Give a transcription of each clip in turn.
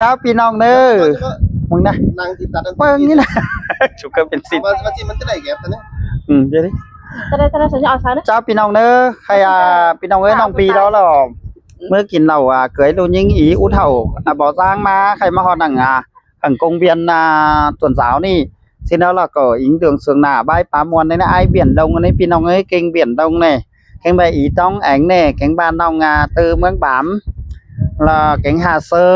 ເຈົ້າພີ່ນ້ອງເດີ ມຶງນະ ນັ່ງຕິດຕັດ ເບິ່ງນີ້ນະ ຊຸກເກີເປັນສິບ ວ່າ ວ່າຊິມັນຈະໄດ້ແກັບນະ ອືມ ດຽວນີ້ ຈະໄດ້ ຈະໄດ້ ເຈົ້າພີ່ນ້ອງເດີ ໃຫ້ ອ່າ ພີ່ນ້ອງເອີຍ ນ້ອງປີລາວ ເມື່ອກິນເຫຼົ້າ ອ່າ ເກີຍລູຍິງອີອູເຖົ້າ ອ່າ ບໍ່ສ້າງມາ ໃຫ້ມາຮອດນັ່ງ ອ່າ ຂ້າງກົງວຽນ ອ່າ ສວນສາວນີ້ ຊິແລ້ວລະກໍອີງເລື່ອງເຊື່ອງໜ້າ ບາຍປາມ່ວນໃນອ້າຍວຽນດົງ ອັນນີ້ພີ່ນ້ອງເອີຍ ເກັ່ງວຽນດົງແນ່ ເກັ່ງບາອີຕ້ອງແອງແນ່ ເກັ່ງບ້ານນ້ອງງາ ຕື່ເມືອງບາມ ລະເກັ່ງຫາເຊີ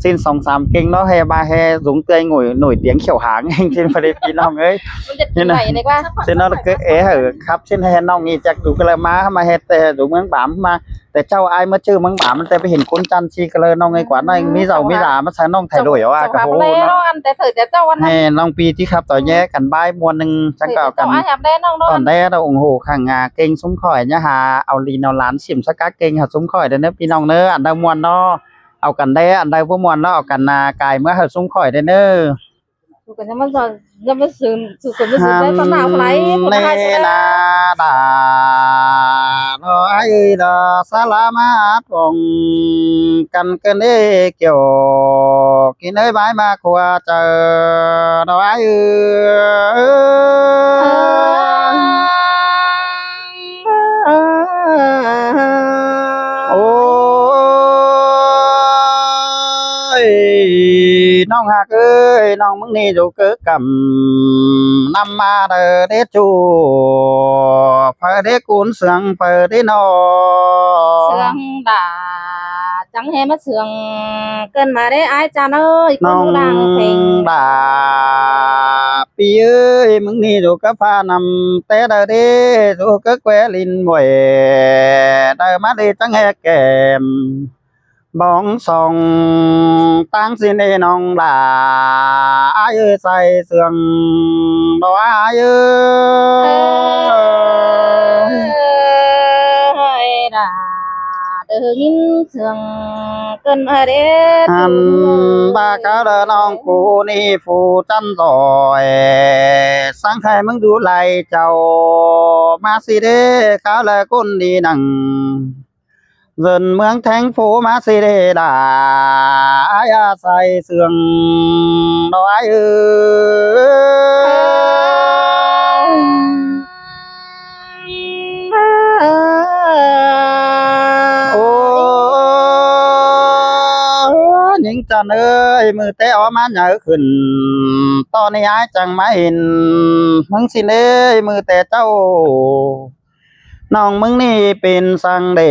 ສິ້ນສອງສາມເກັ່ງເນາະ ແຮ່ບາແຮ່ສູງເຕີຍຫງຸຍ ໜຸຍຕຽງຂຽວຫາງ ເກັ່ງສິ້ນປະເດັດພີ່ນ້ອງເອີຍ ມັນຈະກິນໄຫວເດ້ກວ່າ ຊິນອນເກີເອເຮີ ຂັບຊິນແຮ່ນ້ອງນີ້ຈັກດູກະລະມາ ມາເຮັດແຕ່ດູເມືອງບາມ ມາ ແຕ່ເຈົ້າອ້າຍມາຈື່ເມືອງບາມ ແຕ່ໄປເຫັນຄົນຈັນຊີກະເລີນ້ອງເອີຍ ກວ່ານ້ອຍມີເຈົ້າມີຫຼາມາໃສ່ນ້ອງໄທໂດຍວ່າກະໂຫເນາະ ແມ່ນ້ອງປີທີ່ຂັບຕໍ່ແຍກກັນບາຍມ່ວນໜຶ່ງ ຈັ່ງກໍເອົາກັນຕອນແລກເນາະ ໂອ້ໂຫ ຂ້າງງາເກັ່ງຊຸມຂ້ອຍ ຢ່າຫາເອົາລີນເອົາລານຊິມສະກັດເກັ່ງຫາຊຸມຂ້ອຍເດີ ພີ່ນ້ອງເດີ ອັນໃດມ່ວນເນາະ ເອົາກັນແດ່ ອັນໃດບໍ່ມ່ວນລະເອົາກັນນາກາຍເມືອໃຫ້ຊຸມຂ້ອຍແດ່ເນີ ສູ່ກັນຈະມາ ຈະມາຊືນ ສູ່ກັນມາຊືນໄດ້ຕອນໜ້າຜູ້ໃດ ຜູ້ໃດ ນາດາ ນ້ອງອ້າຍເອີຍ ດາສາລາມາອາດວ່ອງກັນເກີນເອກ່ຽວ ກິນເອີຍບາຍມາຄົວເຈີ ນ້ອງອ້າຍເອີຍ. ໂອ້ຍ ນ້ອງຮັກເອີຍ ນ້ອງມຶງນີ້ຢູ່ເກີກຳ ນຳມາເດີເດຈູ ເຜີເດກູນເຊື່ອງ ເຜີເດໜໍ່ ເຊື່ອງດາ ຈັ່ງແຮ່ມາເຊື່ອງ ເກີນມາເດ້ອ້າຍຈັນເອີຍ ນ້ອງດາ ປີເອີຍ ມຶງນີ້ຢູ່ກັບພານຳແຕ່ໃດເດ້ ຢູ່ກັບແຄວລິນຫວຍ ໄດ້ມາເດ້ຈັ່ງແຮກແກ້ມ ບອງສອງ ຕັ້ງຊິເນນ້ອງຫຼ້າ ອ້າຍເອີຍໃສ່ເຊື່ອງ ບໍ່ອ້າຍເອີຍ ດາ ໄດ້ຍິນສຽງເກີນມາເດ້ ອັນບາກາເດີນ້ອງກູນີ້ຜູ້ຈັນຈອຍ ສັງໃຫ້ມຶງດູໄລເຈົ້າ ມາຊິເດ້ກາລະກຸນດີໜັງ ເດີນເມືອງແທງພູມາຊິເດ້ດາ ອ້າຍອາໄສເຊື່ອງ ນ້ອງອ້າຍເອີຍ. ໂອ້ ຍິງຈັນເອີຍ ມື້ແຕ່ອອກມາໃຫຍ່ຂຶ້ນ ຕອນນີ້ອ້າຍຈັ່ງມາເຫັນ ມຶງຊິເອີຍ ມື້ແຕ່ເຈົ້າ ນ້ອງມຶງນີ້ເປັນສັງເດ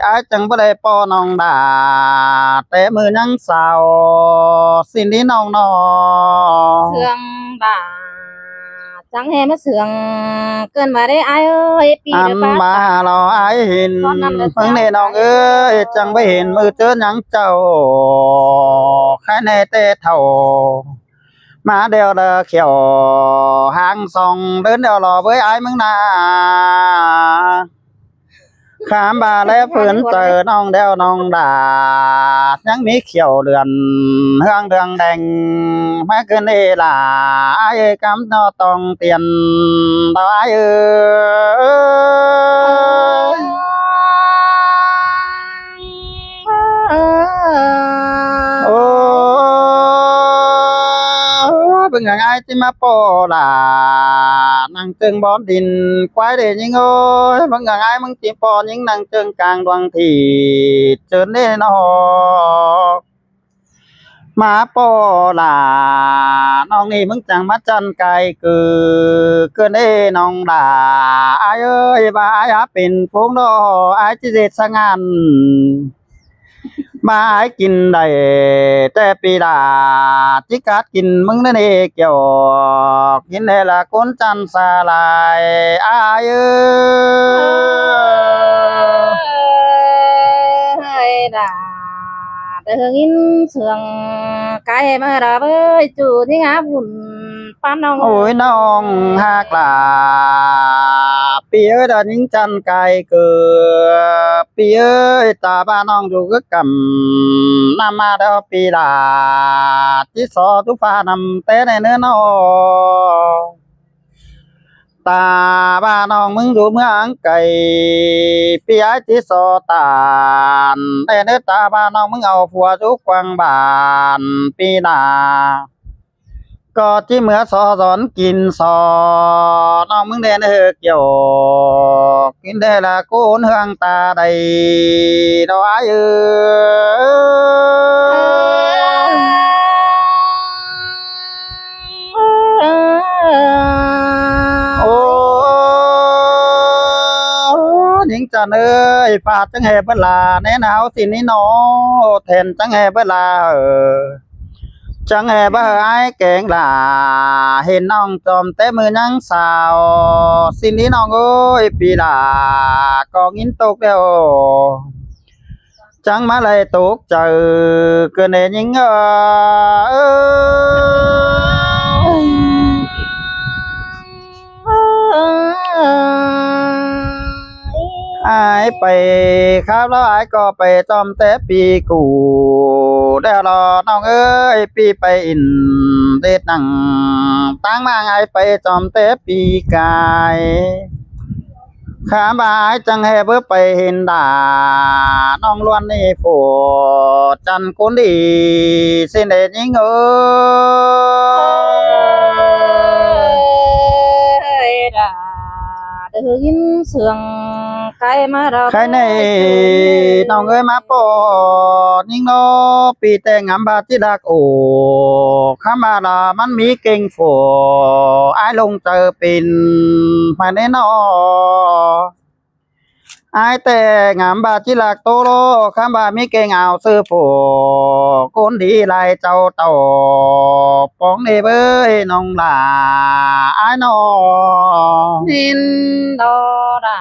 ອ້າຍຈຶ່ງບໍ່ໄດ້ພໍ້ນ້ອງດາ ແຕ່ມື້ຍັງສາວ ຊິນດີນ້ອງໜໍ່ ເຊື່ອງດາ ຈັ່ງແຮ່ມາເຊື່ອງ ເກີນວ່າໄດ້ອ້າຍເອີຍ ປີ ອັນມາລໍອ້າຍເຫັນ ມຶງນີ້ນ້ອງເອີຍ ຈັ່ງໄປເຫັນມື້ເຈີນຫຍັງເຈົ້າ ໃຄແນ່ແຕ່ເຖົ້າ ມາແດວລະຂຽວຫາງສ່ອງ ເດີນແດວຫຼໍເວີຍອ້າຍມຶງນາ ຄາມບາແລເພິນເຈີນ້ອງແດວນ້ອງດາ ຍັງມີຂຽວເດືອນເຮືອງເດືອງແດງ ມາຂຶ້ນເອລາ ອ້າຍເອີຍກຳນອຕອງຕຽນ ດອກອ້າຍເອີຍ. ໂອ້ ເບິ່ງຫຍັງອ້າຍຊິມາປໍຫຼ້າ ນັ່ງເຈິງບ່ອນດິນ ຄວາຍເດ້ຍິງເອີຍ ເບິ່ງຫຍັງອ້າຍມຶງຊິປໍຍິງ ນັ່ງເຈິງກາງດວງທີດ ເຈີນເດ້ນ້ອງ ມາປໍຫຼ້າ ນ້ອງນີ້ມຶງຈັ່ງມາຈັນໄກ ຄືເກີນເດ້ນ້ອງຫຼ້າ ອ້າຍເອີຍ ວ່າອ້າຍຫາເປັນຝູງດອກ ອ້າຍຊິເຮັດສະຫງັນ ມາອ້າຍກິນໄດ້ແຕ່ປີດາ ຈິກາດກິນມຶງນັ້ນເອກຽວ ກິນແດ່ລະກຸນຈັນສາລາຍ ອ້າຍເອີຍ ດາ ໄດ້ຍິນສຽງກາຍມາລາເວີຍ ຈູນີ້ງາບຸນ ປານນ້ອງ ໂອ້ຍ ນ້ອງຮັກຫຼ້າ ປີເອີຍ ດາຍິງຈັນກາຍເກີບ ປີເອີຍ ຕາບ້ານນ້ອງຢູ່ຄືກຳ ນຳມາແລ້ວປີຫຼ້າ ຈິຊໍຕຸຟ້ານຳແຕ່ໃນເນີນອອກ ຕາວ່ານ້ອງມຶງຢູ່ເມືອງໄກ ປີອ້າຍຊິສໍຕານ ແຕ່ເນີຕາວ່ານ້ອງມຶງເອົາຜົວຢູ່ກວາງບ້ານ ປີໜ້າກໍຊິເມືອສໍສອນກິນສໍ ນ້ອງມຶງແດ່ເນີກ່ຽວ ກິນແດ່ລະກູນເຮືອງຕາໃດດອກອ້າຍເອີຍ. ໂອ້ ຍິງຈັນເອີຍ ຟ້າຈັ່ງແຫ່ເບິດລາ ແນນເຮົາຊິນີ້ນໍ ແທ່ນຈັ່ງແຫ່ເບິດລາ ເອີ ຈັ່ງແຫ່ບໍ່ໃຫ້ອ້າຍແກງຫຼ້າ ເຫັນນ້ອງຈອມແຕ່ມື້ຍັງສາວ ຊິນີ້ນ້ອງເອີຍ ປີຫຼ້າກໍຍິນຕົກແລ້ວ ຈັ່ງມາໄລ່ຕົກໃຈ ເກີດແນ່ຍິງເອີຍ. ອ້າຍໄປຄາບລາວ ອ້າຍກໍໄປຈອມແຕ່ປີກູ ແລ້ວລະນ້ອງເອີຍ ປີໄປອິນເດດໜັງ ຕາງມາອ້າຍໄປຈອມແຕ່ປີກາຍ ຄາມວ່າອ້າຍຈັ່ງແຫ່ເບີໄປເຫັນດາ ນ້ອງລ້ວນນີ້ໂພດຈັນກຸນດີ ຊິເດດຍິງເອີຍ. ໄດ້ຍິນສຽງໄກມາລະ ໃຄແນ່ນ້ອງເອີຍ ມາພໍ້ຍິງເນາະ ປີແຕ່ງງາມບາດຈິລັກໂອ ຄຳວ່າລະມັນມີເກັ່ງໂຟ ອ້າຍລົງໃຈເປັນ ມາແນ່ນອ ອ້າຍແຕ່ງງາມບາດຈິລັກໂຕໂລ ຄຳວ່າມີເກັ່ງອາວຊື່ໂຟ ຄົນດີຫຼາຍເຈົ້າເຕົ້າ ປອງເດເບີຍນ້ອງຫຼ້າ ອ້າຍນ້ອງ ເຫັນດອລາ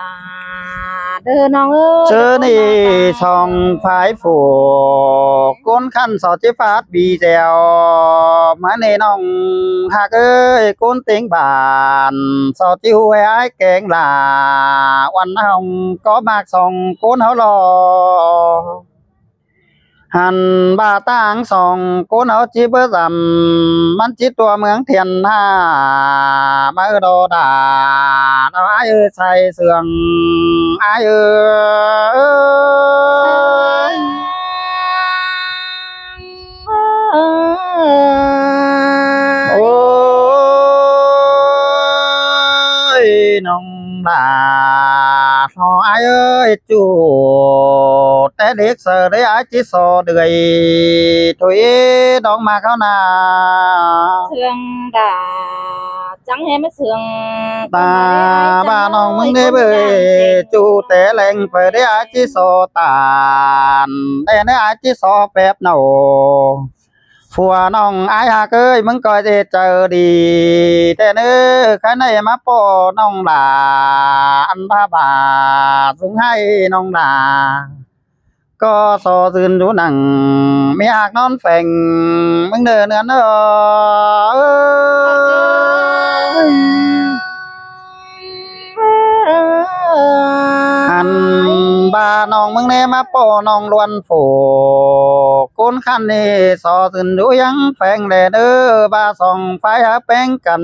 ເດີນ້ອງເອີຍ ເຈີນີ້ສອງຝ່າຍໂຟ ຄົນຄັນສອດຈິຟາດບີແຈວ ມາເນນ້ອງຮັກເອີຍ ຄົນເຕັງບ້ານ ສອດຈິຫວຍອ້າຍແກງຫຼ້າ ວັນເຮົາກໍມັກສອງຄົນເຮົາຫຼໍ່ ຫັ້ນວ່າຕາງສອງຄົນເຮົາຈິເບີສາມ ມັນຈິຕົວເມືອງທຽນຫ້າ ມາເອີດອດາ ດາວອ້າຍເອີຍ ໃສ່ເຊື່ອງອ້າຍເອີຍ. ໂອ້ຍ ນ້ອງຫຼ້າ ນ້ອງອ້າຍເອີຍ ຈູແຕ່ເດັກເສີເດ ອ້າຍຈິສໍເດືອຍ ໂທເອ ນ້ອງມາເຂົ້າໜ້າ ເຊື່ອງດາ ຈັ່ງແຫ່ມາເຊື່ອງ ຕາວ່ານ້ອງມຶງເດເບີຍ ຈູແຕ່ແລງເປີເດ ອ້າຍຈິສໍຕານ ແຕ່ເນ ອ້າຍຈິສໍແປັບເນົາ ຜົວນ້ອງອ້າຍຮັກເອີຍ ມຶງກໍເຈດໃຈດີ ແຕ່ເນີ ຄັນໄດ້ມາພໍ້ນ້ອງຫຼ້າ ອັນພາບາດສູງໃຫ້ນ້ອງຫຼ້າ ກໍສໍຊື່ນຢູ່ນັ່ງ ມີຮັກນອນແຝງ ມຶງເດີເນືອນເອີຍ. ອັນບານ້ອງມຶງແນ່ມາພໍ້ນ້ອງລ້ວນໂຟ ຄົນຄັນນີ້ ສໍຊື່ນຢູ່ຍັງແຝງແລເດີ ບາສອງຝ່າຍຫາແປງກັນ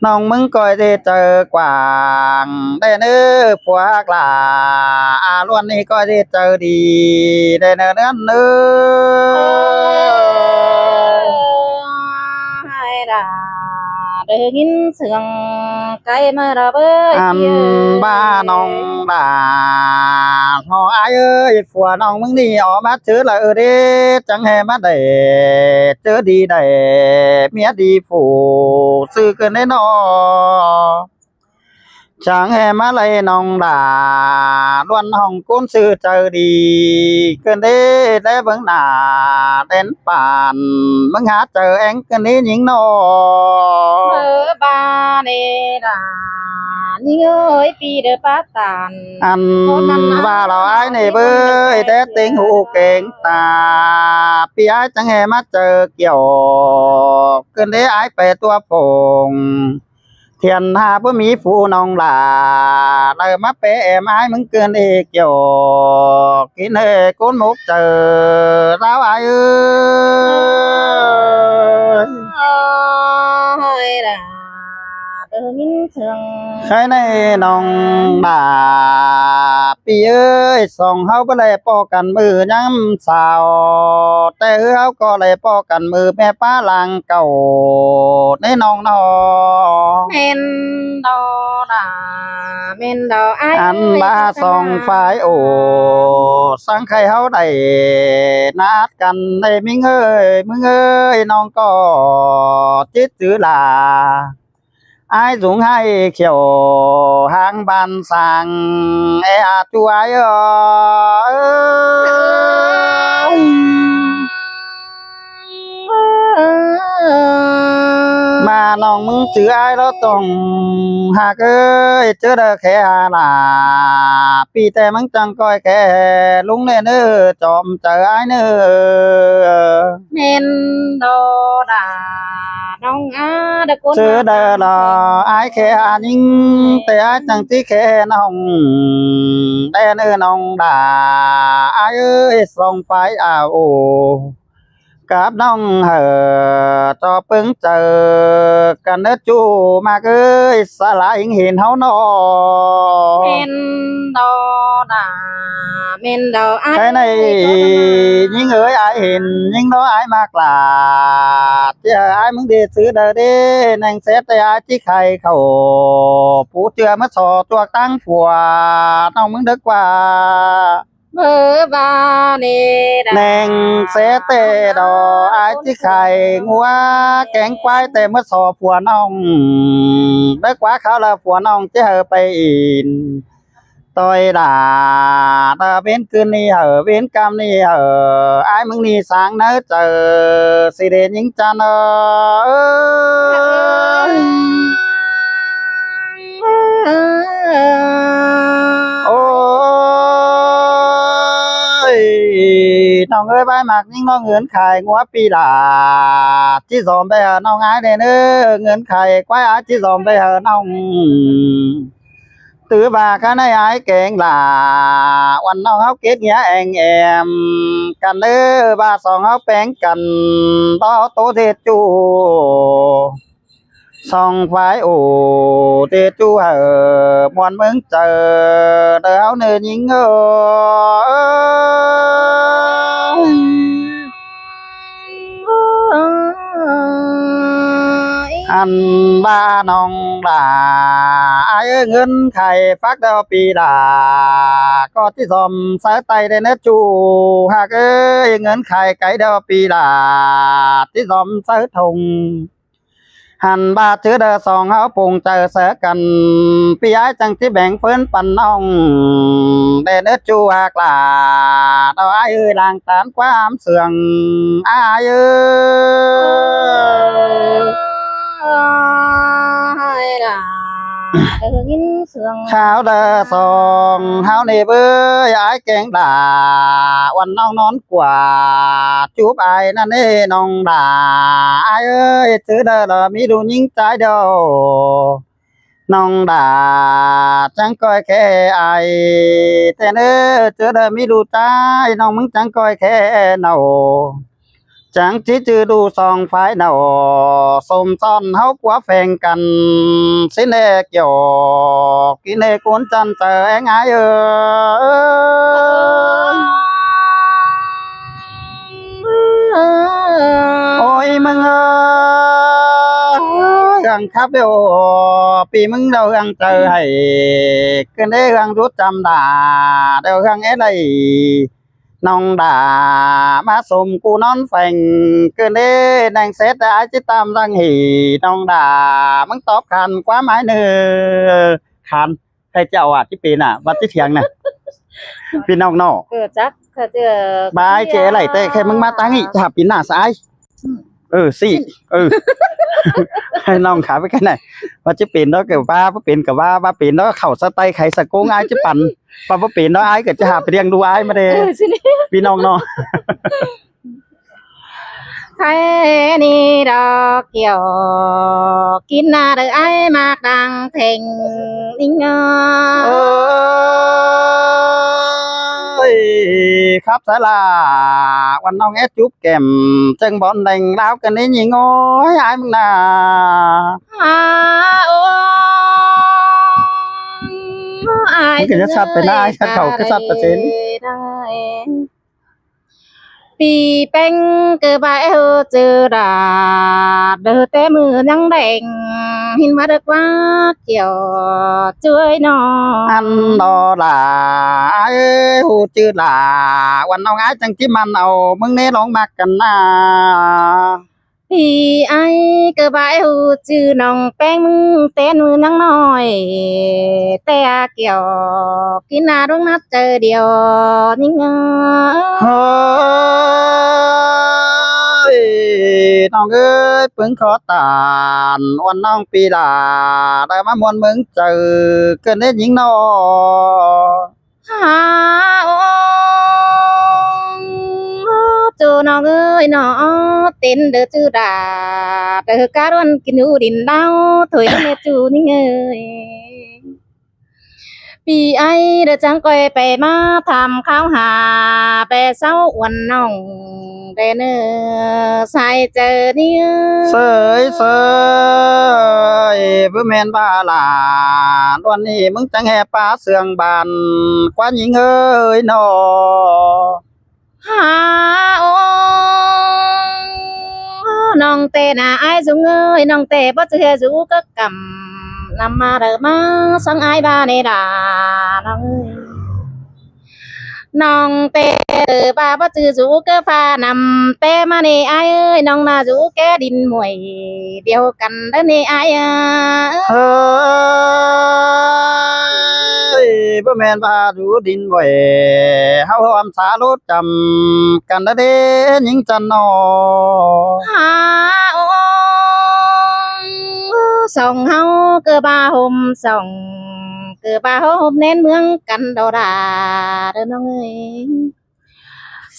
ນ້ອງມຶງກໍເຈດໃຈກວ້າງແລເດີ ພວກຫຼ້າອາລ້ວນນີ້ກໍເຈດໃຈດີແລເດີ ເນີນເອີຍ. ໄດ້ຍິນສຽງໄກມາລະເບີຍ ອັນບານ້ອງຫຼ້າ ນ້ອງອ້າຍເອີຍ ຜົວນ້ອງມຶງນີ້ອອກມາເຈີລະເອີເດ ຈັ່ງແຫ່ມາໄດ້ເຈີດີໄດ້ເມຍດີຜູ້ຊື່ເກີນເດ້ນໍ ຈັ່ງແຫ່ມາໄລ່ນ້ອງຫຼ້າ ລ້ວນຫ້ອງຄົນຊື່ໃຈດີເກີນເດ້ ແລເບິ່ງໜ້າແດນປານ ມຶງຫາເຈີແອງ ກະນີ້ຍິງນ້ອງ ເອີ ບາເນລາ ຍິງເອີຍ ປີເດີປາຕານ ອັນວ່າລາວອ້າຍເນເບີຍ ແຕ່ເຕັງຫູເກັງຕາ ປີອ້າຍຈັ່ງແຫ່ມາເຈີກ່ຽວ ເກີນເດ້ອ້າຍແປຕົວໂປ່ງ ທຽນຫາບໍ່ມີຜູ້ນ້ອງຫຼ້າ ໄດ້ມາແປແອມອ້າຍມຶງເກີນເອກ່ຽວ ກິນເອກົ້ນໝົກເຈີລາວອ້າຍເອີຍ. ເຊິ່ງ ໃຄແນ່ນ້ອງຫຼ້າ ປີ້ເອີຍ ສອງເຮົາບໍ່ໄດ້ພໍ້ກັນມື້ຍາມສາວ ແຕ່ເຮົາກໍໄດ້ພໍ້ກັນມື້ແມ່ປ້າຫຼັງເກົ່າ ໃນນ້ອງເນາະ ແມ່ນດອກຫຼ້າ ແມ່ນດອກອ້າຍ ອັນວ່າສອງຝ່າຍ ໂອ້ ສັງໄຄເຮົາໄດ້ນັດກັນ ໄດ້ມິງເອີຍ ມິງເອີຍ ນ້ອງກໍຈິດຈື່ຫຼ້າ ອ້າຍສູງໄຮ່ຂຽວ ຫາງບ້ານສ້າງ ແອອາດຢູ່ອ້າຍເອີຍ. ມານ້ອງມຶງຈື່ອ້າຍລະຕ້ອງ ຫາກເອີຍ ເຈີເດີແຄ່ຫາຫຼ້າ ປີ້ແຕ່ມຶງຈັ່ງກ້ອຍແຄ່ ລຸງແນ່ເນີ ຈອມໃຈອ້າຍເນີ. ແມ່ນດອກຫຼ້າ ນ້ອງອາດະໂກນ ເຈີເດີລະອ້າຍແຄ່ອາຍິງ ແຕ່ອ້າຍຈັ່ງຊິແຄ່ນ້ອງ ແດ່ເນີນ້ອງຫຼ້zar ອ້າຍເອີຍ ສອງຝ່າຍອາໂອ ກັບນ້ອງເຫີ ຈອເປິງເຈີກັນເນີຈູ ມາກເອີຍ ສາລາຫິງເຫັນເຮົາເນາະ ແມ່ນດອກຫຼ້າ ແມ່ນດອກອ້າຍ ໃຄໃນຍິງເອີຍ ອ້າຍເຫັນຍິງເນາະ ອ້າຍມັກຫຼ້າ ເຈົ້າອ້າຍມຶງເດຊື້ເດີເດ ແໜ່ງແຊດແຕ່ອ້າຍຊິໄຂ່ເຂົ້າ ປູເຈືອມາສໍ່ຈວກຕັ້ງຜົວ ນ້ອງມຶງເດີກວ່າ ເບີບາເນດາ ແໜ່ງແຊແຕ່ດອກ ອ້າຍຊິຂາຍງົວແກງຄວາຍ ແຕ່ເມື່ອສໍ່ຜົວນ້ອງ ໄດ້ກວ່າເຂົາລະຜົວນ້ອງຈະເຫີໄປອີນ ຕ່ອຍດາ ຕາເວັນຄືນນີ້ເຫີ ເວັນກຳນີ້ເຫີ ອ້າຍມຶງນີ້ສາງໃນໃຈ ຊິເດຍິງຈັນເອີຍ. ໂອ້ຍ ນ້ອງເອີຍ ບາຍໝາກຍິງນ້ອງເງິນຂາຍງົວປີຫຼ້າ ຈິສອມໄປຫານ້ອງອ້າຍແດ່ເນີ ເງິນຂາຍຄວາຍອ້າຍຈິສອມໄປຫານ້ອງ ຖືວ່າຄະໃນອ້າຍແກງຫຼ້າ ວັນນ້ອງເຮົາເກັດເຫຍແອງແອມກັນເດີ ວ່າສອງເຮົາແປງກັນ ຕໍ່ໂຕເດຈູ ສອງຝ່າຍໂອເດຈູເຫີ ມ່ວນເມືອງເຈີ ເດີເຮົາເນີຍິງເອີຍ. ອັນວ່ານ້ອງຫຼ້າ ອ້າຍເອີຍ ເງິນໄຂຝາກດອກປີຫຼ້າ ກໍຊິສອມໃສ່ໄຕໄດ້ເນີຈູ ຫາກເອີຍ ເງິນໄຂໄກດອກປີຫຼ້າ ຊິສອມໃສ່ຖົງ ຫັນວ່າເຈີເດີສອງເຮົາປົງໃຈເສີກັນ ພີ່ອ້າຍຈັ່ງຊິແບ່ງເຟີນປັນນ້ອງ ແດ່ເນີຈູຫາກຫຼ້າ ດອກອ້າຍເອີຍ ລ້າງຕານຄວາມເຊື່ອງ ອ້າຍເອີຍ ອ້າຍຫຼ້າ ເອີ ຍິນເຊື່ອງ ຂ່າວເດີສອງເຮົານີ້ເບີຍ ອ້າຍແກງຫຼ້າ ວັນນ້ອງນອນ ກວ່າຈູບອ້າຍນັ້ນເດນ້ອງຫຼ້າ ອ້າຍເອີຍ ເຈີເດີລະມີລູກຍິງຊາຍດຽວ ນ້ອງຫຼ້າຈັ່ງກ້ອຍແຄ່ອ້າຍແທ້ເນີ ເຈີເດີມີລູກຊາຍ ນ້ອງມຶງຈັ່ງກ້ອຍແຄ່ເນາ ຈັ່ງຊິຈື່ດູສອງຝ່າຍເນາ ສົມຊ້ອນເຮົາກົວແຝງກັນ ຊິແນກຢອກ ກິນໃຫ້ກຸນຈັນເຈີແອງອ້າຍເອີຍ. ໂອ້ຍ ມຶງເອີຍ ເຮືອງຄັບເດໂອ ປີມຶງເດົາເຮືອງເຈີໃຫ້ ເກີນເດເຮືອງດຸດຈຳດາ ເດີເຮືອງເອໄລ ນ້ອງດາ ມາສົມກູນອນແຝງ ເກີນເດແໜ່ງເສດ ອາຍຊິຕາມລັງເຫ ນ້ອງດາ ມຶງຕອບຂັນຄວາມໝາຍເນີ ຂັນ ໃຜຈະເອົາອາດຊິເປັນອາ ວ່າຊິຖຽງນະ ພີ່ນ້ອງເນາະ ເກີດຈັກ ເກີດເຈີ ບາຍເຈໄຫຼ ແຕ່ແຄ່ມຶງມາຕັ້ງນີ້ ຈະຫາປີນໜ້າຊາຍ ອືມ ເອີ ຊີ້ ເອີ ໃຫ້ນ້ອງຂາໄປກັນໄດ ວ່າຈະເປັນເນາະ ກໍວ່າບໍ່ເປັນກໍວ່າ ວ່າເປັນເນາະ ເຂົ້າສະໄຕໄຂສະກົງ ອ້າຍຈະປັນ ວ່າບໍ່ເປັນເນາະ ອ້າຍກໍຈະຫາໄປລ້ຽງດູອ້າຍມາເດ້ ເອີ ຊີ້ນີ້ ພີ່ນ້ອງເນາະ. ໃຜນີ້ດອກກ່ຽວ ກິນນາເດີອ້າຍໝາກດັງແທ່ງ ນິງເອີ ເອີຍ ຄັບສາລາ ວັນນ້ອງແອດຈຸບແກ້ມ ເຊິ່ງບ່ອນແດງລາວກັນນີ້ຍິງ ໂອ້ຍ ອ້າຍມຶງນາ ອາ ໂອ້ ອ້າຍ ມັນກໍຈະຊັດໄປນະ ອ້າຍ ຊັດເຂົ້າຄືຊັດປະເຊັນ. ປີແປ້ງເກີດມາແອວຈື່ດາ ເດີແຕ່ມື້ຍັງແດງ ເຫັນວ່າເດີກວ່າກ່ຽວຈວຍນ້ອງ ອັນນໍຫຼ້າ ອ້າຍເອີຍ ຮູ້ຈື່ຫຼ້າ ວັນນ້ອງອ້າຍຈັ່ງທີ່ມັນເອົາ ມຶງແນ່ລອງມັກກັນນາ. ພີ່ອ້າຍ ເກີດມາແອວຈື່ນ້ອງແປ້ງ ແຕ່ມື້ຍັງນ້ອຍ ແຕ່ກ່ຽວ ກິນໜ້າດວງນັດໃຈດຽວຍິງເອີຍ. ເຮີ້ຍ ນ້ອງເອີຍ ປຶງຂໍຕານ ອວນນ້ອງປີຫຼ້າ ໄດ້ມາມ່ວນເມືອງໃຈ ເກີດເຮັດຍິງນ້ອງ ຫາອົງ ຈູນ້ອງເອີຍ ນ້ອງເຕັນເດີຈື່ດາ ເດີກາດວນກິນຢູ່ດິນດາວ ຖອຍແມ່ຈູຍິງເອີຍ. ປີອ້າຍເດີຈັ່ງຂ້ອຍໄປມາຖາມຂ່າວຫາ ແປເຊົາອວນນ້ອງແດ່ເນີ ສາຍເຈີນີ້. ເຊີຍ ເຊີຍ ບໍ່ແມ່ນວ່າຫຼ້າ ດວນນີ້ມຶງຈັ່ງແຫ່ປາເຊື່ອງບ້ານ ກວ່າຍິງເອີຍນ້ອງ ຫາອົງ ນ້ອງແຕ່ໜ້າອ້າຍສູງເອີຍ ນ້ອງແຕ່ບໍ່ເຊື່ອສູກະກຳ ນຳມາເດີມາສັງອ້າຍບາເນດາ ນ້ອງເອີຍ ນ້ອງແຕ່ເດີບາບໍ່ຈື່ສູກະຟ້ານຳ ແຕ່ມາເນອ້າຍເອີຍ ນ້ອງໜ້າສູແກ່ດິນມວຍ ດຽວກັນເດີເນອ້າຍເອີຍ. ເຮີ້ຍ ບໍ່ແມ່ນວ່າຢູ່ດິນເວີຍ ເຮົາຮ່ວມສາລົດຈຳກັນເດີເດ້ຍິງຈັນນ້ອງ ຫາອົງ ສອງເຮົາເກີບາໂຮມສອງ ເກີບາໂຮມແໜ້ນເມືອງກັນດອກດາເດີນ້ອງເອີຍ.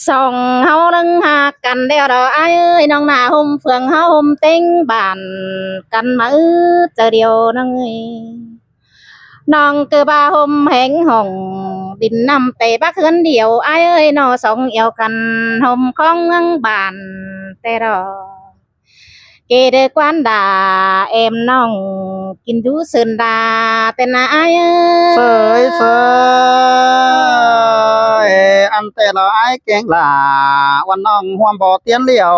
ສອງເຮົາເລິງຮັກກັນແລ້ວດອກອ້າຍເອີຍ ນ້ອງໜ້າຮົ່ມເຟືອງ ເຮົາຮົ່ມເຕັງບ້ານກັນມາອຶດໃຈດຽວນ້ອງເອີຍ ນ້ອງຄືວ່າຮົ່ມແຫງຫ້ອງ ດິນນ້ຳແຕ່ບັກເຮືອນດຽວ ອ້າຍເອີຍ ໜໍ່ສອງອຽວຄັນ ຮົ່ມຂອງເມືອງບ້ານແຕ່ດອກ ເກເດີກວານດາແອມນ້ອງ ກິນຢູ່ເຊີນດາແຕ່ນະອ້າຍເອີຍ ເຊີຍ ເຊີຍ ອັນແຕ່ລະອ້າຍແກງຫຼ້າ ວັນນ້ອງຮ່ວມບໍ່ຕຽນຫຼຽວ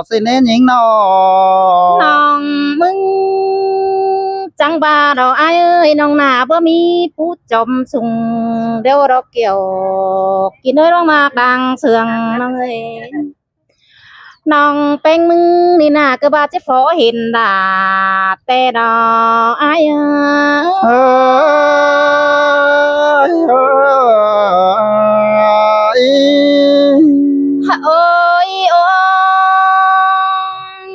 ຊິເນຍິງນ້ອງ ນ້ອງມຶງ ຈັ່ງວ່າດອກອ້າຍເອີຍ ນ້ອງໜ້າບໍ່ມີຜູ້ຈອມສູງ ດຽວດອກກ່ຽວ ກິນດ້ວຍດອກໝາກດ່າງເຊື່ອງນ້ອງເອີຍ. ນ້ອງແປ້ງມຶງນີ້ນາ ຄືວ່າຊິພໍເຫັນດາແຕ່ດອກອ້າຍເອີຍ ເອີຍ ໂອ້ຍ ໂອ້ຍ ໂອ້ຍ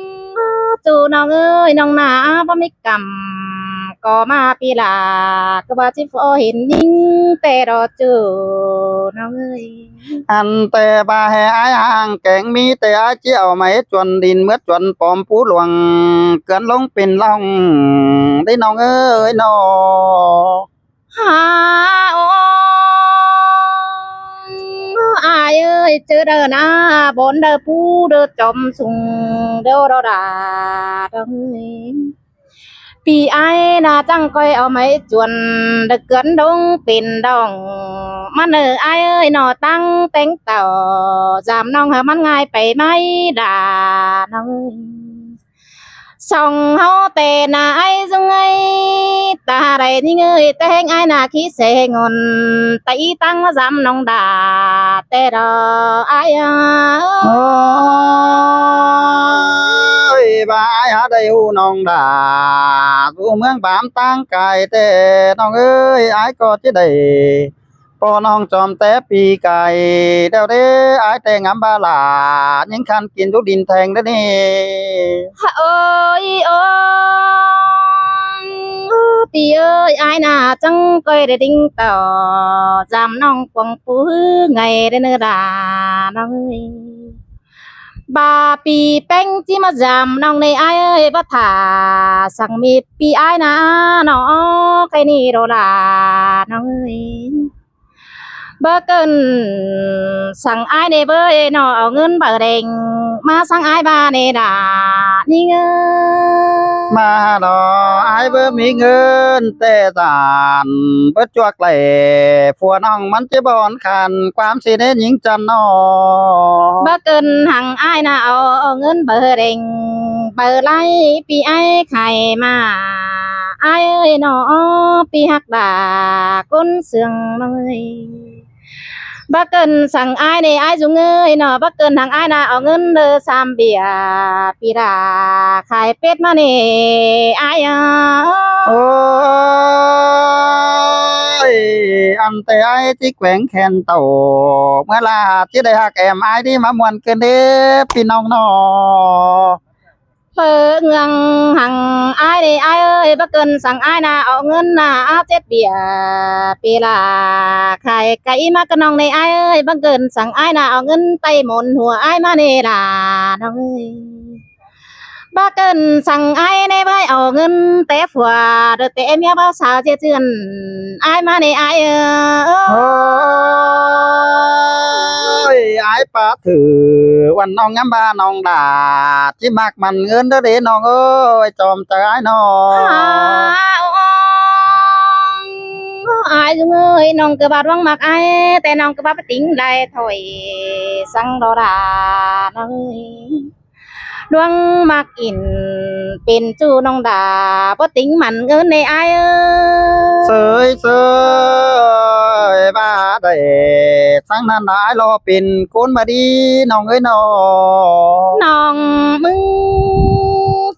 ຈູ້ນ້ອງເອີຍ ນ້ອງໜ້າບໍ່ມີກຳ ກໍມາປີຫຼ້າ ຄືວ່າຊິພໍເຫັນຍິງແຕ່ດອກຈູ້ນ້ອງເອີຍ. ອັນແຕ່ວ່າແຫ່ອ້າຍຫ່າງແກງ ມີແຕ່ອ້າຍຊິເອົາໄມ້ຈວນດິນ ເມືອດຈວນປອມພູຫຼວງ ເກືອນລົງເປັນລ່ອງເດ້ນ້ອງເອີຍນ້ອງ ຫາໂອ ອ້າຍເອີຍ ເຈີເດີນາ ບ່ອນເດີພູເດີຈອມສູງ ເດີດອດາດອງເອີຍ. ປີອ້າຍນາຈັ່ງຂ້ອຍເອົາໄມ້ຈວນ ດະເກືອນດົງເປັນດອງ ມາເນີອ້າຍເອີຍ ໜໍ່ຕັ້ງແຕ່ງເຕົ້າ ຈາມນ້ອງໃຫ້ມັນງ່າຍໄປໄມ້ດານ້ອງເອີຍ. ສ່ອງເຮົາແຕ່ໜ້າອ້າຍສຸງເອີຍ ຕາໄດ້ຍິງເອີຍ ແຕ່ແຮງອ້າຍໜ້າຂີ້ເສງອນ ຕະອີຕັ້ງມາຈາມນ້ອງດາ ແຕ່ດອກອ້າຍເອີຍ ໂອ້ຍ ວ່າອ້າຍຫາໄດ້ຮູ້ນ້ອງດາ ຢູ່ເມືອງບາມຕ່າງກາຍແຕ່ນ້ອງເອີຍ ອ້າຍກໍຈະໄດ້ ພໍ່ນ້ອງຈອມແຕ່ປີກາຍ ແລ້ວເດ້ ອ້າຍແຕ່ງາມບາຫຼາ ຍິງຄັນກິນຢູ່ດິນແທງເດ້ນີ້ ໂອ້ຍ ໂອ້ຍ ປີເອີຍ ອ້າຍໜ້າຈັ່ງຂ້ອຍໄດ້ດິງຕໍ່ ຈາມນ້ອງປອງປູໃຫຍ່ເດ້ເນີດານ້ອງເອີຍ. ບາປີແປ້ງຈິມາຈາມນ້ອງໃນອ້າຍເອີຍ ບໍ່ຖ້າ ສັ່ງມີປີອ້າຍນານ້ອງ ໄຄນີ້ໂດລານ້ອງເອີຍ ບໍ່ເກີນ ສັ່ງອ້າຍໃນເບີຍນ້ອງ ເອົາເງິນໃບແດງ ມາສັ່ງອ້າຍບາໃນດານີ້ເອີຍ. ມາດອກອ້າຍບໍ່ມີເງິນແຕ່ສານ ເບິດຈວກແຫຼ ຜົວນ້ອງມັນຈະບໍ່ອອນຂັນ ຄວາມຊິແນ່ຍິງຈັນນໍ. ບໍ່ເກີນຫັ້ນອ້າຍນະ ເອົາເງິນເບີເດັງ ເບີໄລປີອ້າຍຂາຍມາ ອ້າຍເອີຍນໍ ປີຮັກດາກົນເຊື່ອງເອີຍ. ບັກເກີນສັ່ງອ້າຍເນ ອ້າຍຈຸງເອີຍເນາະ ບັກເກີນທາງອ້າຍນະ ເອົາເງິນເດີສາມເບຍ ປີລາຂາຍເປັດມາເນ ອ້າຍເອີຍ. ໂອ້ຍ ອັນແຕ່ອ້າຍທີ່ແຂວງແຄນໂຕ ເມື່ອລາທີ່ໄດ້ຮັກແອມອ້າຍນີ້ມາມ່ວນເກີນເດ້ ພີ່ນ້ອງເນາະ. ເປີເງືອງຫັງອ້າຍເດ ອ້າຍເອີຍ ບັກເກີນສັ່ງອ້າຍນະ ເອົາເງິນນະ ເຈັດເບຍ ເປລາ ຂາຍໄກ່ມາກະນ້ອງເນ ອ້າຍເອີຍ ບັກເກີນສັ່ງອ້າຍນະ ເອົາເງິນໄຕ້ໝົນຫົວອ້າຍມາເນລາ ນ້ອງເອີຍ. ບັກເກີນສັ່ງອ້າຍເນ ບໍ່ໃຫ້ເອົາເງິນແຕ່ຜົວ ເດີແຕ່ເມຍ ບ່າວສາວເຈຍເຈື່ອນ ອ້າຍມາເນ ອ້າຍເອີຍ. ໂອ້ຍ ອ້າຍປາຖື ວັນນ້ອງງາມບ້ານນ້ອງດາ ທີ່ມັກມັນເງິນເດີເດນ້ອງເອີຍ ຈອມໃຈອ້າຍນ້ອງ. ອ້າຍເອີຍ ນ້ອງກະບາດຫວັງມັກອ້າຍ ແຕ່ນ້ອງກະບາດປະຕິງໄດ້ຖອຍ ສັງດອດານ້ອງເອີຍ. ດວງມັກອິນເປັນຈູ້ນ້ອງດາ ບໍ່ຕິງໝັ້ນເງິນໃນອ້າຍເອີຍ. ເຊີຍ ເຊີຍ ວ່າໄດ້ສັງນັ້ນ ອ້າຍລໍເປັນຄົນບໍ່ດີນ້ອງເອີຍນ້ອງ. ນ້ອງມຶງ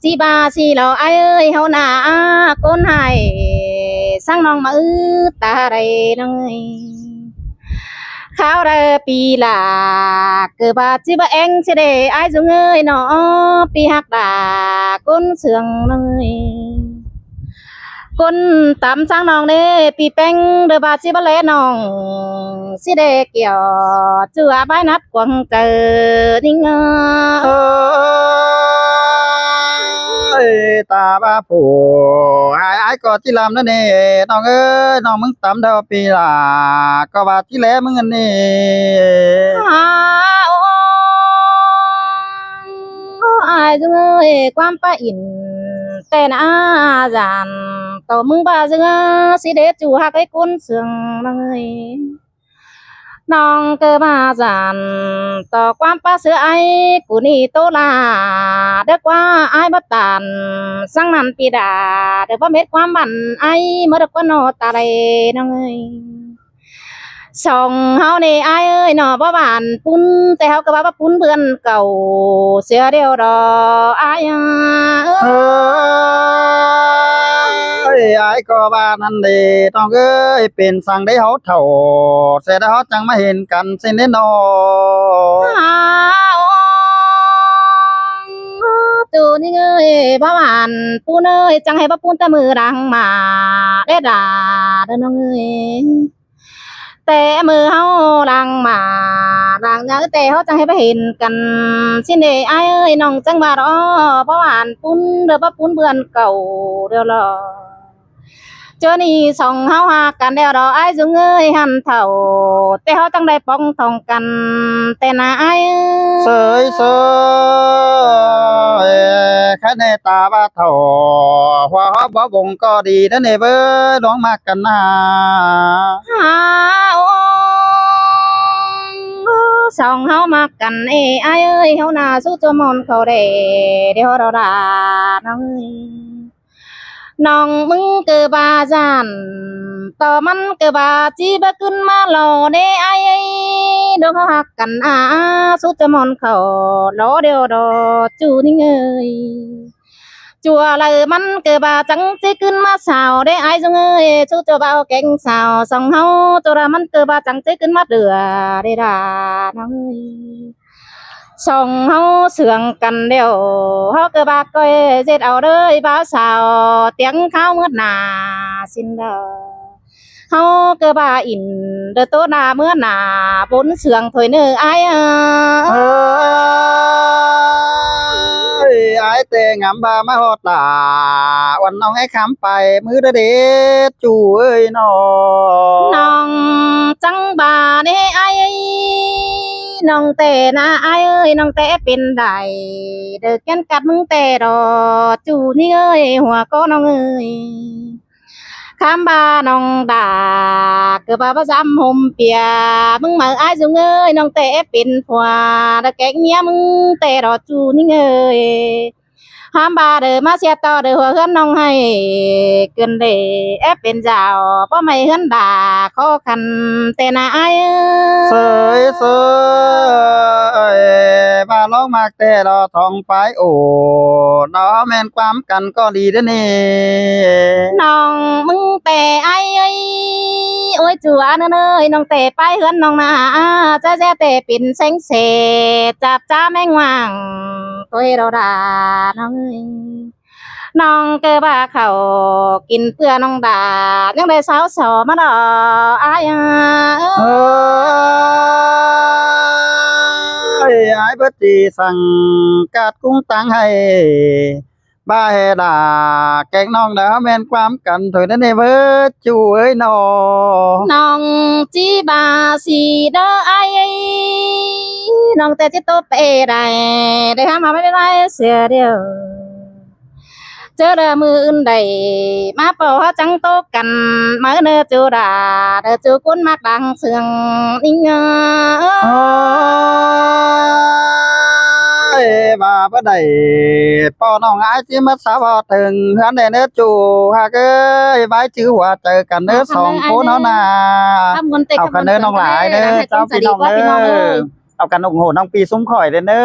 ຊິບາຊິລໍອ້າຍເອີຍ ເຮົາໜ້າຄົນໃຫ້ ສັງນ້ອງມາອຶດຕາໄດ້ນ້ອງເອີຍ. ຄາວໃດປີລາ ເກີດວ່າຊິບໍ່ແອງຊິເດ ອ້າຍສຸງເອີຍເນາະ ປີຮັກດາກົນເຊື່ອງເນີຍ ກົນຕຳຊ້າງນ້ອງເດ້ ປີແປ້ງເດີວ່າຊິບໍ່ແລນ້ອງ ຊິເດກ່ຽວ ຈື່ອາບາຍນັດກວາງເຈີຍິງເອີຍ. ເອີຍ ຕາວ່າຜູ້ ອ້າຍ ອ້າຍກໍຊິລຳນັ້ນເດ້ ນ້ອງເອີຍ ນ້ອງມຶງ ຕຳເທົ່າປີລາ ກໍວ່າທີ່ແລເມືອນີ້ ອ້າຍເອີຍ ຄວາມປະອິນ ແຕ່ນາຈານ ໂຕມຶງບາເຊື່ອ ຊິເດຈູຮັກໃຫ້ກຸນເຊື່ອງເອີຍ ນ້ອງເກີດມາຈານ ຕໍ່ຄວາມປະເຊື່ອອ້າຍ ກູນີ້ໂຕລາ ເດີກວ່າອ້າຍບໍ່ຕານ ສັງນັ້ນປີດາ ເດີບໍ່ເມັດຄວາມບັນອ້າຍ ເມື່ອເດີກວ່ານອຕາໄລ ນ້ອງເອີຍ. ສອງເຮົານີ້ອ້າຍເອີຍເນາະ ບໍ່ຫວານປຸ້ນ ແຕ່ເຮົາກໍວ່າບໍ່ປຸ້ນເພື່ອນເກົ່າເສຍດຽວດອກອ້າຍເອີຍ. ເອີຍ ອ້າຍກໍວ່ານັ້ນເດນ້ອງເອີຍ ເປັນສັງໄດ້ເຮົາເຖົ້າ ແຕ່ເຮົາຈັ່ງມາເຫັນກັນຊີ້ເນາະ. ຕູ້ນີ້ເອີຍ ບໍ່ຫວານປຸ້ນເອີຍ ຈັ່ງໃຫ້ບໍ່ປຸ້ນແຕ່ມື້ຫຼັງມາເດ້ດາເດີນ້ອງເອີຍ. ແຕ່ມື້ເຮົາຫຼັງມາຫຼັງຍາ ແຕ່ເຮົາຈັ່ງໃຫ້ໄປເຫັນກັນຊີ້ເດ ອ້າຍເອີຍ ນ້ອງຈັ່ງວ່າດອກ ບໍ່ຫວານປຸ້ນເດີ ບໍ່ປຸ້ນເພື່ອນເກົ່າດຽວດອກ ເທື່ອນີ້ສອງເຮົາຮັກກັນແລ້ວດອກ ອ້າຍສຸງເອີຍ ຫັ້ນເຖົ້າ ແຕ່ເຮົາຈັ່ງໄດ້ປອງດອງກັນແຕ່ນາອ້າຍເອີຍ. ເຊີຍ ເຊີຍ ຄັນແນ່ຕາວ່າເຖົ້າ ຫົວເຮົາບໍ່ບົງກໍດີເດີເນເວີ ລອງມັກກັນນາ. ສອງເຮົາມັກກັນເອ ອ້າຍເອີຍ ເຮົາໜ້າສູ້ຕົວມອນເຂົາແດ່ ດຽວເຮົາດານ້ອງເອີຍ. ນ້ອງມຶງເກີບາຢ້ານ ຕໍ່ມັນເກີບາຈີບຂຶ້ນມາລໍເນອ້າຍ ດວງເຮົາຮັກກັນອາ ສູ້ຕົວມອນເຂົາລໍດຽວດອກຈູນີ້ເອີຍ. ຈົວເລີມັນເກີບາຈັ່ງຊິຂຶ້ນມາສາວເດ້ອ້າຍສຸງເອີຍ ຊູ່ຕົວບ່າວແກງສາວ ສອງເຮົາ ໂຕລາມັນເກີບາຈັ່ງຊິຂຶ້ນມາເດືອເດ້ດານ້ອງເອີຍ. ສອງເຮົາເຊື່ອງກັນແລ້ວ ເຮົາເກີບາກ້ອຍເຈັດເອົາເດີບ່າວສາວ ຕຽງຂາວເມືອດໜ້າຊິນດາ ເຮົາເກີບາອິນເດີໂຕໜ້າເມືອໜ້າ ບົນເຊື່ອງຖ້ວຍເນີອ້າຍເອີຍ. ເອີຍ ອ້າຍແຕ່ງາມບາມາຮອດຕາ ວັນນ້ອງໃຫ້ຄຳໄປ ມື້ດະເດດຈູເອີຍນ້ອງ ນ້ອງຈັ່ງບາເນອ້າຍ ນ້ອງແຕ່ນາອ້າຍເອີຍ ນ້ອງແຕ່ເປັນໄດ ເດີກຽນກັດມຶງແຕ່ດອກ ຈູນີ້ເອີຍ ຫົວກໍນ້ອງເອີຍ ຄຳວ່ານ້ອງດາ ເກີດວ່າບໍ່ຊ້ຳຫົ່ມເປຍ ມຶງມາອ້າຍສູງເອີຍ ນ້ອງແຕ່ເປັນຜົວ ດາແກກເມຍມຶງແຕ່ດອກ ຈູນີ້ເອີຍ ຫ້າມບາເດີມາເສຍຕໍ່ເດີຫົວເຮືອນນ້ອງໃຫ້ ເກີນເດແອບເປັນເຈົ້າ ບໍ່ໃໝ່ເຮືອນດາ ຂໍຂັນແຕ່ນາອ້າຍເອີຍ ເສີຍເສີຍ ວ່າລອງມັກແຕ່ລອທ້ອງຝາຍໂອ ລອແມ່ນຄວາມກັນກໍດີເດ້ນີ້ ນ້ອງມຶງແຕ່ອ້າຍເອີຍ ໂອ້ຍ ຈູອາເນີນເອີຍ ນ້ອງແຕ່ໄປເຮືອນນ້ອງນາ ຈະແຊແຕ່ເປັນແສງເສດ ຈັບຈາແມງຫວ່າງ ໂຕຍດອດານ້ອງເອີຍ ນ້ອງເກີບວ່າເຂົ້າກິນເປືອນ້ອງດາ ຍັງໄດ້ສາວສອມາດອກອ້າຍເອີຍ ເອີຍ ອ້າຍເບີດຈີສັ່ງກາດກຸງຕັງໃຫ້ ບາແຮດາ ແກງນ້ອງດາວແມ່ນຄວາມກັນ ໂຕຍນັ້ນເອເບີດຈູເອີຍນ້ອງ ນ້ອງຈີບາສີເດີອ້າຍ ນ້ອງແຕ່ຈິໂຕເປໄດ້ ໄດ້ຫາມາໄດ້ໄດ້ເສຍດຽວ ເຈີເດີມື້ອື່ນໃດ ມາພໍເຮົາຈັ່ງໂຕກັນ ມາເນີຈູດາ ເດີຈູກຸນມັກດັງເຊື່ອງນິງເອີຍ ໂອ້ຍ ວ່າບໍ່ໄດ້ ພໍ່ນ້ອງອ້າຍຊິມາສາວເຖິງເຮືອນແດ່ເນີຈູຮັກເອີຍ ບາຍຈື່ຫົວໃຈກັນເດີສອງຄົນເຮົານາ ເອົາກັນເດີນ້ອງຫຼາຍເດີ ເຈົ້າພີ່ນ້ອງເດີ ເອົາກັນອົງໂຫນ້ອງປີຊຸມຂ້ອຍເດີເນີ.